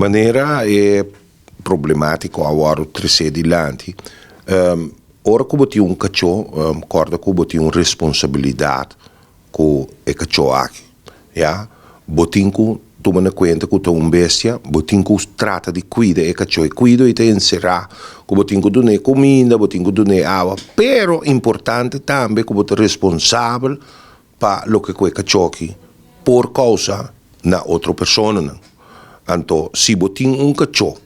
Manera e problemátika a wòrdu tresé dilanti, ora ku bo tin un kachó, kòrda ku bo tin un responsabilidat ku e kachó aki. Ya, bo tin ku tuma na kuenta ku ta un bestia, bo tin ku trata di kuida e kachó. E kuido ei ta enserá ku bo tin ku dun'é kuminda, bo tin ku dun'é awa, pero importante tambe ku bo ta responsabel pa loke ku e kachó aki por kousa na otro personanan. Anto si bo tin un kachó,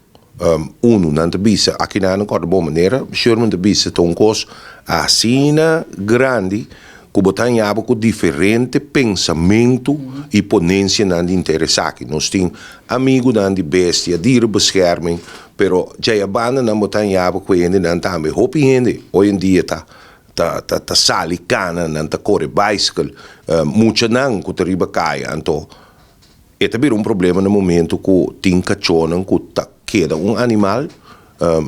unu nan ta bisa, aki nan a kòrda bon manera Sherman ta bisa, ta un kos asina grandi ku bo ta haña bo ku diferente pensamentu i ponensianan di interes aki. Nos tin amigunan di bestia, dierenbescherming, pero djei a banda nan bo ta haña bo ku hendenan tambe. Hopi hende hoy en dia ta ta ta ta sali kana, nan ta kore bicycle, muchanan ku ta riba kaya. Anto e ta bira un problema na momento ku tin kachónan ku ta keda un animal,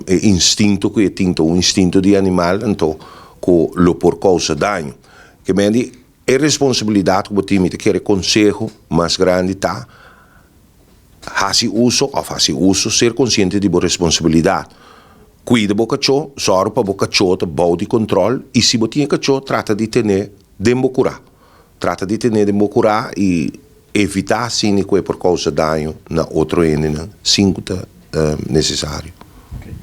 e instinto ku e tin ta un instinto di animal, anto ku lo por kousa daño. Ke men di e responsabilidat ku bo tin, mi ta kere konseho mas grandi ta hasi uso òf hasi uso, ser konsiente di bo responsabilidat. Kuida bo kachó, sòru pa bo kachó ta bou di kontròl i si bo tin e kachó trata di ten'é den bo kurá. Trata di ten'é den bo kurá i evitá asina ku e por kousa daño na otro hendenan sin ku ta nesesario.